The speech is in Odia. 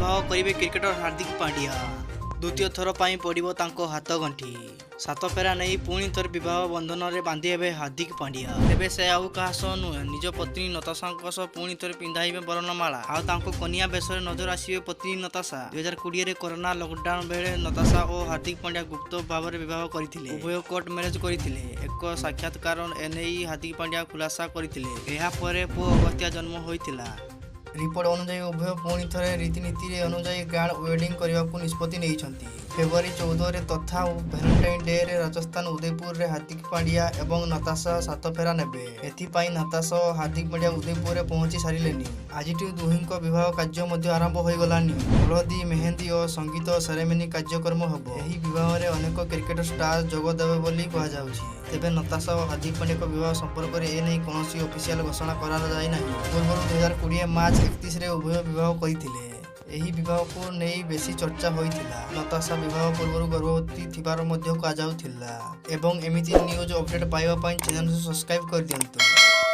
ବିବାହ କରିବେ କ୍ରିକେଟର ହାର୍ଦ୍ଦିକ ପାଣ୍ଡ୍ୟା। ଦ୍ୱିତୀୟ ଥର ପାଇଁ ପଡ଼ିବ ତାଙ୍କ ହାତଗଣ୍ଠି। ସାତ ଫେରା ନେଇ ପୁଣି ଥରେ ବିବାହ ବନ୍ଧନରେ ବାନ୍ଧି ହେବେ ହାର୍ଦ୍ଦିକ ପାଣ୍ଡ୍ୟା। ତେବେ ସେ ଆଉ କାହା ସହ ନୁହେଁ, ନିଜ ପତ୍ନୀ ନତାଶାଙ୍କ ସହ ପୁଣି ଥରେ ପିନ୍ଧାଇବେ ବରଣମାଳା। ଆଉ ତାଙ୍କ କନିଆ ବେଶରେ ନଜର ଆସିବେ ପତ୍ନୀ ନତାଶା। 2020ରେ କରୋନା ଲକଡାଉନ ବେଳେ ନତାଶା ଓ ହାର୍ଦ୍ଦିକ ପାଣ୍ଡ୍ୟା ଗୁପ୍ତ ଭାବରେ ବିବାହ କରିଥିଲେ। ଉଭୟ କୋର୍ଟ ମ୍ୟାରେଜ କରିଥିଲେ। ଏକ ସାକ୍ଷାତକାର ଏନେଇ ହାର୍ଦ୍ଦିକ ପାଣ୍ଡ୍ୟା ଖୁଲାସା କରିଥିଲେ। ଏହାପରେ ପୁଅ ଅଗସ୍ତ୍ୟ ଜନ୍ମ ହୋଇଥିଲା। ରିପୋର୍ଟ ଅନୁଯାୟୀ, ଉଭୟ ପୁଣି ଥରେ ରୀତିନୀତି ଅନୁଯାୟୀ ଗ୍ରାଣ୍ଡ ୱେଡିଂ କରିବାକୁ ନିଷ୍ପତ୍ତି ନେଇଛନ୍ତି। ଫେବୃଆରୀ 14ରେ ତଥା ଭାଲେଣ୍ଟାଇନ ଡେରେ ରାଜସ୍ଥାନ ଉଦୟପୁରରେ ହାର୍ଦ୍ଦିକ ପାଣ୍ଡ୍ୟା ଏବଂ ନତାଶା ସାତଫେରା ନେବେ। ଏଥିପାଇଁ ନତାଶା ଓ ହାର୍ଦ୍ଦିକ ପାଣ୍ଡ୍ୟା ଉଦୟପୁରରେ ପହଞ୍ଚି ସାରିଲେଣି। ଆଜିଠୁ ଦୁହିଁଙ୍କ ବିବାହ କାର୍ଯ୍ୟ ମଧ୍ୟ ଆରମ୍ଭ ହୋଇଗଲାଣି। ହଳଦୀ, ମେହେନ୍ଦି ଓ ସଙ୍ଗୀତ ସେରେମନି କାର୍ଯ୍ୟକ୍ରମ ହେବ। ଏହି ବିବାହରେ ଅନେକ କ୍ରିକେଟ ଷ୍ଟାର ଯୋଗ ଦେବେ ବୋଲି କୁହାଯାଉଛି। ତେବେ ନତାଶା ଓ ହାର୍ଦ୍ଦିକ ପାଣ୍ଡ୍ୟାଙ୍କ ବିବାହ ସମ୍ପର୍କରେ ଏନେଇ କୌଣସି ଅଫିସିଆଲ ଘୋଷଣା କରାଯାଇନାହିଁ। ପୂର୍ବରୁ 2020 ମାର୍ଚ୍ଚ 31ରେ ଉଭୟ ବିବାହ କରିଥିଲେ। ଏହି ବିବାହକୁ ନେଇ ବେଶି ଚର୍ଚ୍ଚା ହୋଇଥିଲା। ନତାଶା ବିବାହ ପୂର୍ବରୁ ଗର୍ଭବତୀ ଥିବାର ମଧ୍ୟ କୁହାଯାଉଥିଲା। ଏବଂ ଏମିତି ନ୍ୟୁଜ୍ ଅପଡେଟ୍ ପାଇବା ପାଇଁ ଚ୍ୟାନେଲକୁ ସବସ୍କ୍ରାଇବ୍ କରିଦିଅନ୍ତୁ।